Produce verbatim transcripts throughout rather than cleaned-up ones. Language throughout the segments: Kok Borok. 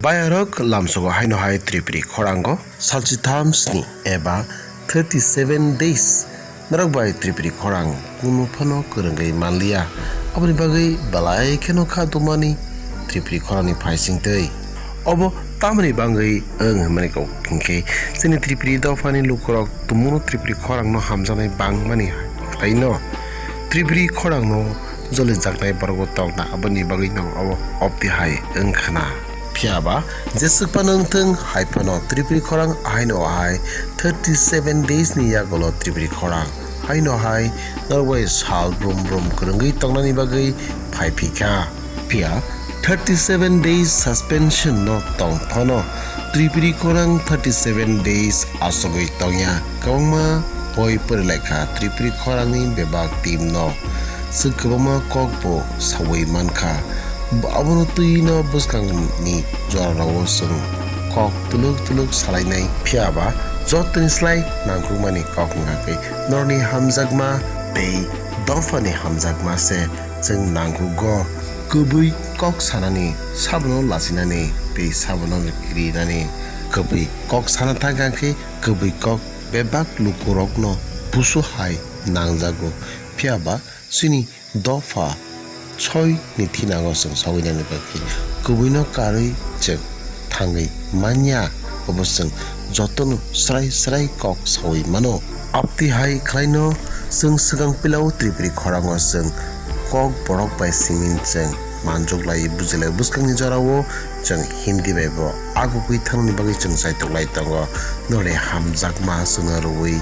Payarok lamsogo haino hai Tripuri khorango salchitham sni eba thirty seven days norok bai Tripuri khorang kunu phano kwrwngwi manliya. Aboni bagwi belai kheno kha tumani Tripuri khorangni phaisingtwi. Obo tamoni bagwi wng hwnmani kok hinkhe chini Tripuri dophani lukurok tumungno Tripuri khorangno hamjaknai bangmani khlaino. Tripuri khorangno jolijaknai borokbo tongna, aboni bagwino obo obtwi hai wngkhana. Phiyaba jeswk phano wngthwng, hai phano Tripuri khorang ahaino ahai thirty seven days ni yagulo Tripuri khorang haino hai norok bai sal brum brum kwrwngwi tongnani bagwi phaiphikha. Phiya thirty seven days suspension no tong phano Tripuri khorang thirty seven days asogwi tongya. Kwbangma boi porilaikha Tripuri khorangni bebak team no. Chwng kwbangma kok bo sawi mankha. Bo-, abono twi no bwskangni jorarao chwng kok tuluk tuluk salainai. Phiyaba jotoni slai nangkukmani kok wngkha khe norokni hamjakma tei dophani hamjakma se chwng nangkukgo. Kwbwi kok sanani, sabono lachinani tei sabono kirinani. Kwbwi kok sana thangkha khe kwbwi kok bebak lukurokno busu hai nangjago. Phiyaba chini dopha soi ni thinango chwng sawi nani bagwi kwbwino karwi chwng thangwi manya, obo chwng jotono srai srai kok sawi mano. Abtwi hai khlaino chwng swkang pilao Tripuri khorango chwng kok borok bai simi chwng manjok lai bujilai bwskangni jorao chwng Hindi bai bo agugwi thangni bagwi chwng chaitok lai tongo. Norni hamjakma chwngno rwui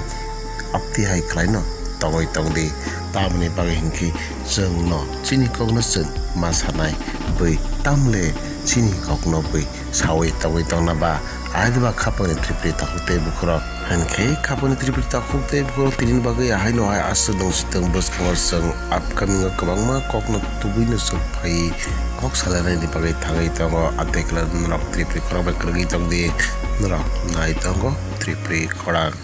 abtwi hai khlaino tongwi tongdi. Tamoni bagwi hinkhe chwngno chini kokno chwng ma sanai, bwi tamle chini kokno bwi sawi tongwi tongna ba? Aideba khapangni Tripuri takhuk tei bukhurok. Hinkhe khapangni Tripuri takhuk tei bukhurok tini bagwi ahaino hai aswk dong sitwng bwskango chwng upcoming o kwbangma kokno tubui no chwng phai kok salainani bagwi thangwi tongo. Atekla norok Tripuri khorang bai kwrwngwi tongdi, norok nai tongo Tripuri khorang.